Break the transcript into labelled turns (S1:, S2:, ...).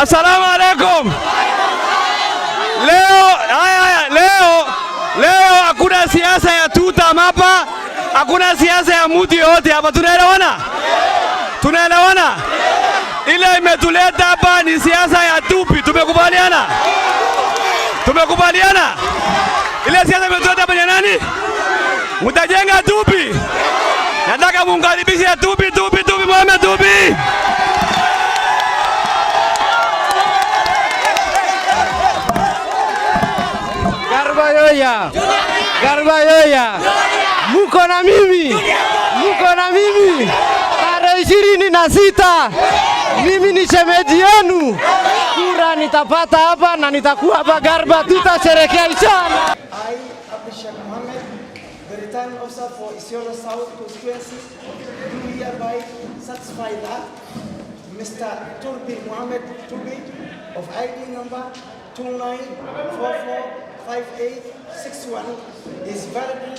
S1: Asalamu alaikum. Leo haya haya, leo leo hakuna siasa ya tutam hapa, hakuna siasa ya mtu yoyote hapa. Tunaelewana? Tunaelewana? Ile imetuleta hapa ni siasa ya tupi. Tumekubaliana? Tumekubaliana? Ile siasa imetuleta hapa ni ya nani? Mtajenga tupi? Nataka munkaribishe tupi, tupi, tupi, Mohamed Tupi.
S2: Garba yoya! Garba yoya! Muko na mimi, muko na mimi tarehe 26 mimi ni shemeji yenu, kura nitapata hapa na nitakuwa hapa Garba, tutasherekea inshallah.
S3: I, Abdishak Mohammed, the returning officer for Isiolo South constituency, do hereby certify that Mr. Turbi Mohammed Turbi of ID number 29445861 is validly